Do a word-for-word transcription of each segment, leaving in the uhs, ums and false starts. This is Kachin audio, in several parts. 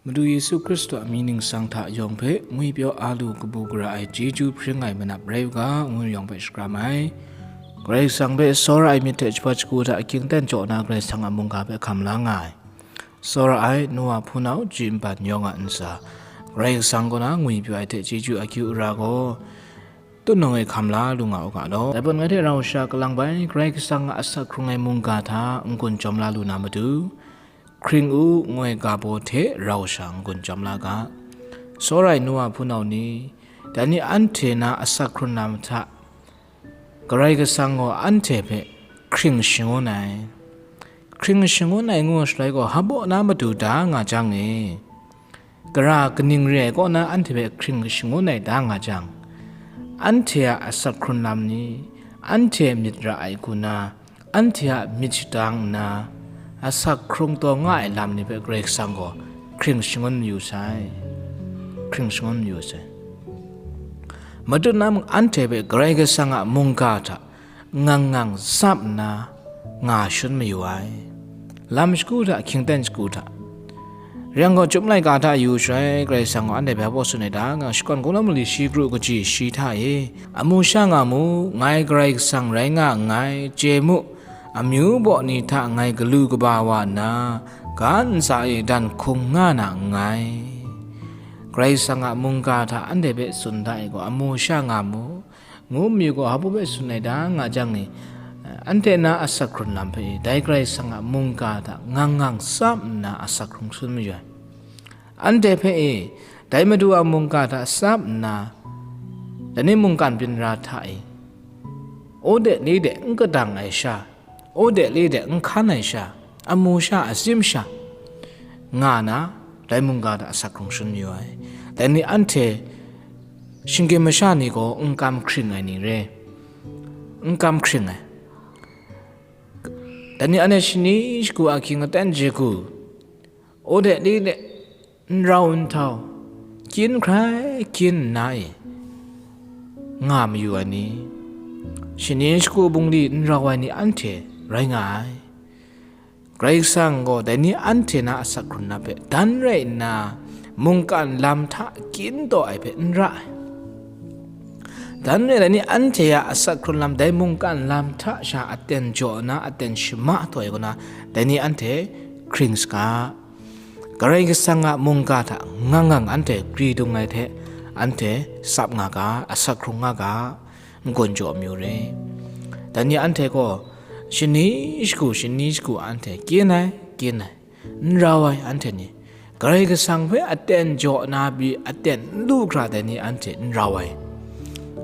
Madu Yesu Hkristu a mying ningsang hta yawng hpe ngwipyaw a lu kabu gara ai chyeju hpring ai manap rai u ga, ngu yawng hpe shakram ai. Karai Kasang hpe tsawra ai myit hte jahpat shagu hta ahkying aten jaw na Karai Kasang a mungga hpe hkam la nga ai. Tsawra ai, nu wa hpunau, ji npan yawng a ntsa, Karai Kasang kaw na ngwipyaw ai hte chyeju akyu ara gaw, tunung e hkam la lu nga u ga law. Dai hpang ngai hte rau sha kalang bai, Karai Kasang a asak hkrung ai mungga hta n-gun jawm la lu na matu, Hkring u, ngu ai ga baw hte rau sha n-gun jawm la ga. Tsawra ai nu wa hpunau ni, dai ni anhte na asak hkrung lam hta, Karai Kasang gaw anhte hpe hkring shangun ai. Hkring shangun ai ngu shaloi gaw, hpaw na matu da nga jang e, gara kaning re ai kaw na anhte hpe hkring shangun ai da nga jang, anhte a asak hkrung lam ni, anhte myit ra ai hku na, anhte a myit shadang nna, asak hkrung taw nga ai lam ni hpe Karai Kasang gaw hkring shangun mayu sai, hkring shangun mayu sai. Matut na mung anhte hpe Karai Kasang a mungga hta ngang ngang tsap nna nga shun mayu ai. Lam shagu hta, hkying aten shagu hta, Rai yang gaw, Chyum laika hta yu shaloi, Karai Kasang gaw anhte hpe hpaw tsun ai da nga, shakawn hku na mali shi kru kaji shi hta e, amu sha nga mu, ngai Karai Kasang rai nga nngai, chye mu, amyu baw ni hta ngai galu kaba wa nna, ga ntsa e dan hkung nga na nngai. Karai Kasang a mungga hta anhte hpe tsun da e gaw, amu sha nga mu, ngu mayu gaw, hpaw hpe tsun ai da nga jang e, anhte na asak hkrung lam hpe e, dai Karai Kasang a mungga hta ngang ngang tsap nna asak hkrung tsun mayu ai. Anhte hpe e, dai Madu a mungga hta tsap nna, dai ni mungkan byin ra hta e, o de le de n kadang ai sha, o de le de n hkan ai sha, amu sha, atsim sha nga na, dai mungga hta asak hkrung shangun yu ai. Dai ni anhte shinggyim masha ni gaw n kam hkring ai ni re, n kam hkring ai. Dai ni anhte shani shagu ahkying aten je hku, o de le de, n rau n htau, kyin hkrai kyin nna e nga mayu ai ni, shani shagu bungli n rau ai ni anhte rai nga ai. Karai Kasang gaw dai ni anhte na asak hkrung lam hpe dan rai nna, mungkan lam hta kyin taw ai hpe n ra ai. Dan rai, dai ni anhte a asak hkrung lam dai mungkan lam hta sha aten jaw na, aten shama taw ai kaw na, dai ni anhte hkring saga. Karai Kasang a mungga hta ngang ngang anhte gri dung ai hte, anhte tsap nga ga, asak hkrung nga ga, n-gun jaw mayu re. Dai ni anhte gaw shani shagu, shani shagu anhte kyin ai, kyin ai, n rau ai anhte ni, Karai Kasang hpe aten jaw na bi aten n lu hkra dai ni anhte n rau ai.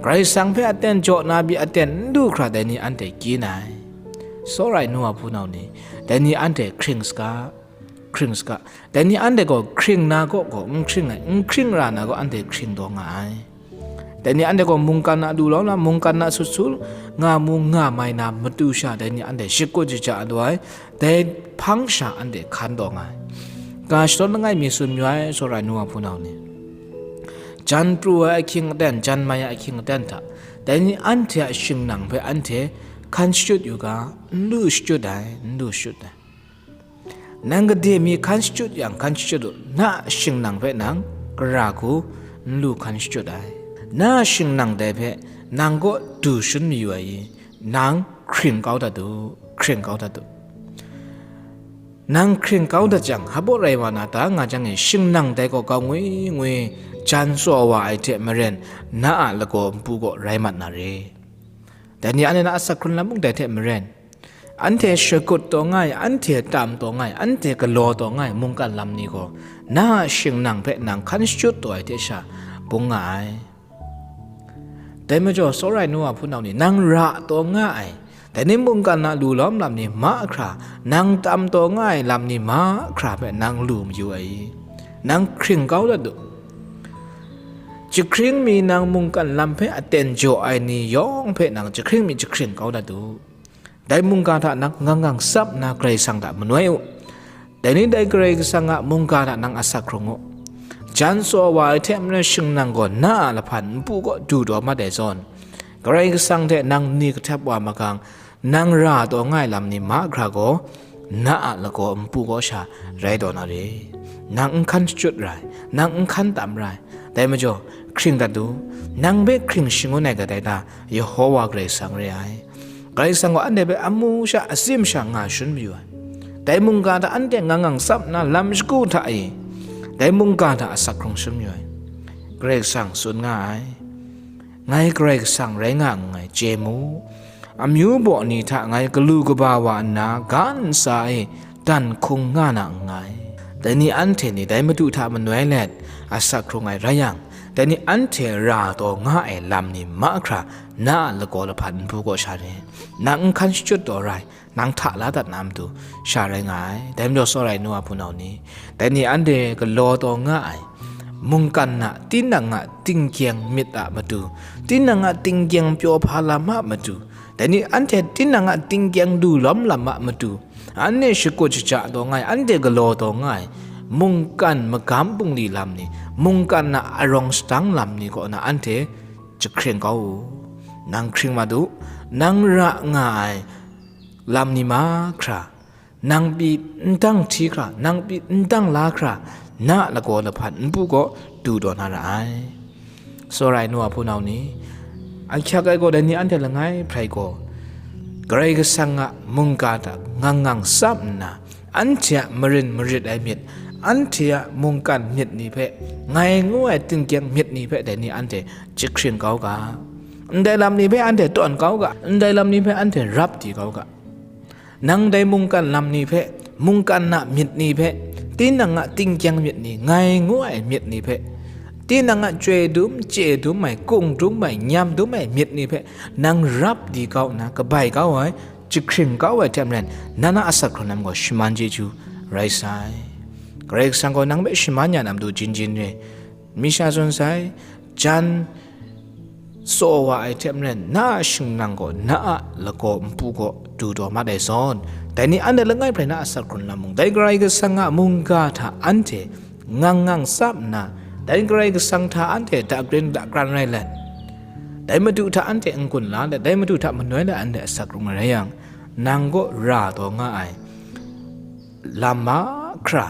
Karai Kasang hpe aten jaw na bi aten n lu hkra dai ni anhte kyin ai. Tsawra ai nu wa hpunau ni, dai ni anhte hkring saga, hkring saga. Dai ni anhte gaw hkring na kaw gaw n hkring ai, n hkring ra na gaw anhte hkring taw nga ai. Dai ni anhte gaw mungkan a lu lawm na, mungkan a sut su nga mu nga mai na matu sha, dai ni anhte shakut shaja ai, dai hpang sha anhte hkan taw nga ai. Ga shadawn langai mi tsun mayu ai, tsawra ai nu wa hpunau ni. Jan pru ai ahkying aten, jan mai ai ahkying aten hta, dai ni anhte a shingnang hpe anhte hkan shachyut yu ga, n lu shachyut ai, n lu shachyut ai. Nang gade mi hkan shachyut yang hkan shachyut u, na a shingnang hpe nang gara hku n lu hkan shachyut ai. Na a shingnang dai hpe nang kaw du shangun mayu ai i, nang hkring kau dat u, hkring kau dat u. Nang hkring kau dat jang, hpaw rai wa na ta nga jang e, shingnang dai gaw kau ngwi ngwi jan tsaw wa ai hte maren, na a lagaw npu gaw rai mat na re. Dai ni anhte na asak hkrung lam mung dai hte maren, anhte shakut taw nga ai, anhte tam taw nga ai, anhte galaw taw nga ai mungkan lam ni gaw, na a shingnang hpe nang hkan shachyut taw ai hte sha bung nga ai. Dai majaw, tsawra ai nu wa hpunau ni, nang ra taw nga ai, dai ni mungkan a lu lawm lam ni mahkra, nang tam taw nga ai lam ni mahkra hpe nang lu mayu ai i? Nang hkring kau dat u. Jahkring mi nang mungkan lam hpe aten jaw ai ni yawng hpe nang jahkring mi jahkring kau dat u. Dai mungga hta nang ngang ngang tsap nna Karai Kasang hta manoi u. Dai ni dai Karai Kasang a mungga hta nang asak hkrung u. Jan tsaw wa ai hte maren shingnang gaw na a lahpan npu kaw du taw mat ai zawn, Karai Kasang hte nang ni kahtep wa magang, nang ra taw nga ai lam ni mahkra gaw, na a lagaw npu kaw sha rai taw na re. Nang n hkan shachyut ra ai, nang n hkan tam ra ai. Dai majaw, hkring dat u, nang hpe hkring shangun ai kadai ta Yehowa Karai Kasang re ai. Karai Kasang gaw anhte hpe amu sha, atsim sha nga shangun mayu ai. Dai mungga hta anhte ngang ngang tsap nna lam shagu hta e, dai mungga hta asak hkrung shangun mayu ai. Karai Kasang tsun nga ai, ngai Karai Kasang rai nga nngai, chye mu. Amyu baw ni hta ngai galu kaba wa nna, ga ntsa e dan hkung nga na nngai. Dai ni anhte ni dai Madu hta manoi let asak hkrung ai rai yang, dai ni anhte ra taw nga ai lam ni mahkra na a lagaw lahpat npu kaw sha re. Nang n hkan shachyut taw ra ai, nang hta la dat na matu sha rai nga ai. Dai majaw, tsawra ai nu a hpunau ni, dai ni anhte galaw taw nga ai mungkan a tinang a tinggyeng myit a matu, tinang a tinggyeng pyaw hpa lam a matu, dai ni anhte tinang a tinggyeng du lawm lam a matu, anhte shakut shaja taw nga ai, anhte galaw taw nga ai mungkan magam bungli lam ni, mungkan a arawng sadang lam ni kaw na anhte jahkring kau u. Nang hkring mat u, nang ra nga ai lam ni mahkra, nang pyi n dang hti hkra, nang pyi n dang la hkra, na a lagaw lahpat npu kaw du taw na ra ai. Tsawra ai nu a hpunau ni, ahkyak ai gaw dai ni anhte langai hprai gaw, Karai Kasang a mungga hta ngang ngang tsap nna, anhte a marin marit ai myit, anhte a mungkan myit ni hpe, ngai ngu ai tingkyang myit ni hpe dai ni anhte jahkring kau ga. Ndai lam ni hpe anhte tawn kau ga, ndai lam ni hpe anhte rap di kau ga. Nang dai mungkan lam ni hpe, mungkan a myit ni hpe, tinang a tingkyang myit ni, ngai ngu ai myit ni hpe, tinang a chyoi dum, chye dum ai, kung dum ai, nyam dum ai myit ni hpe, nang rap di kau nna, kabai kau ai, jahkring kau ai hte maren, na na asak hkrung lam gaw shaman chyeju rai sai. Karai Kasang gaw nang hpe shaman ya na matu jin jin re. Mi sha tsun sai, jan tsaw wa ai hte maren, na a shingnang gaw na a lagaw npu gaw du taw mat ai zawn, dai ni anhte langai hprai na a asak hkrung lam mung, dai Karai Kasang a mungga hta anhte ngang ngang tsap nna, dai Karai Kasang hta anhte dakrin dakran rai let, dai Madu hta anhte n-gun la let, dai Madu hta manoi let anhte asak hkrung ai rai yang, nang kaw ra taw nga ai lam mahkra,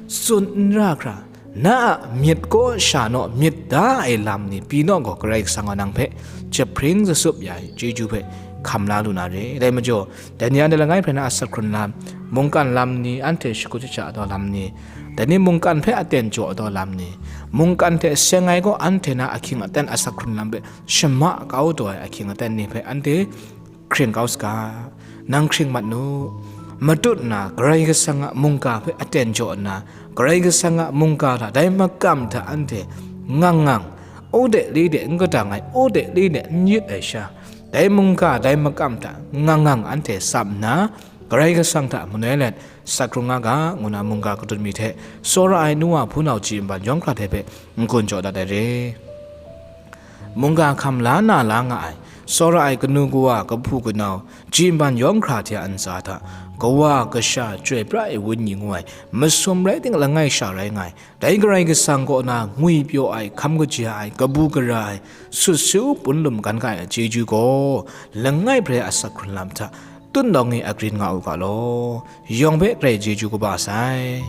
tsun n ra hkra, na a myit kaw sha naw myit da ai lam ni pyi naw gaw, Karai Kasang gaw nang hpe jahpring jasup ya ai chyeju hpe hkam la lu na re. Dai majaw, dai ni anhte langai hprai na asak hkrung lam, mungkan lam ni, anhte shakut shaja ai lam ni, dai ni mungkan hpe aten jaw ai lam ni, mungkan hte seng ai gaw anhte na ahkying aten asak hkrung lam hpe shama kau taw ai ahkying aten ni hpe anhte hkring kau saga, nang hkring mat nu. Matut nna Karai Kasang a mungga hpe aten jaw nna, Karai Kasang a mungga hta dai makam hta anhte ngang ngang, u de li de n gadang ai, u de li de n yit ai sha, dai mungga dai makam hta ngang ngang anhte tsap nna, Karai Kasang hta manoi let, asak hkrung nga ga, ngu na mungga kadun mi hte, tsawra ai nu wa hpunau ji nban yawng hkra hte hpe n-gun jaw dat ai re. Mungga hkam la na la nga ai, tsawra ai kanu kawa, kahpu kanau, ji nban yawng hkra hte a ntsa hta, kawa, kasha, chyoi pra ai wenyi ngu ai, masum rai ting langai sha rai nga ai, dai Karai Kasang kaw na ngwi pyaw ai, hkam kaja ai, kabu gara ai, sut su punlum gan ga ai chyeju gaw, langai hprai asak hkrung lam hta, tut nawng e agrin nga u ga law, yawng hpe Karai chyeju kaba sai.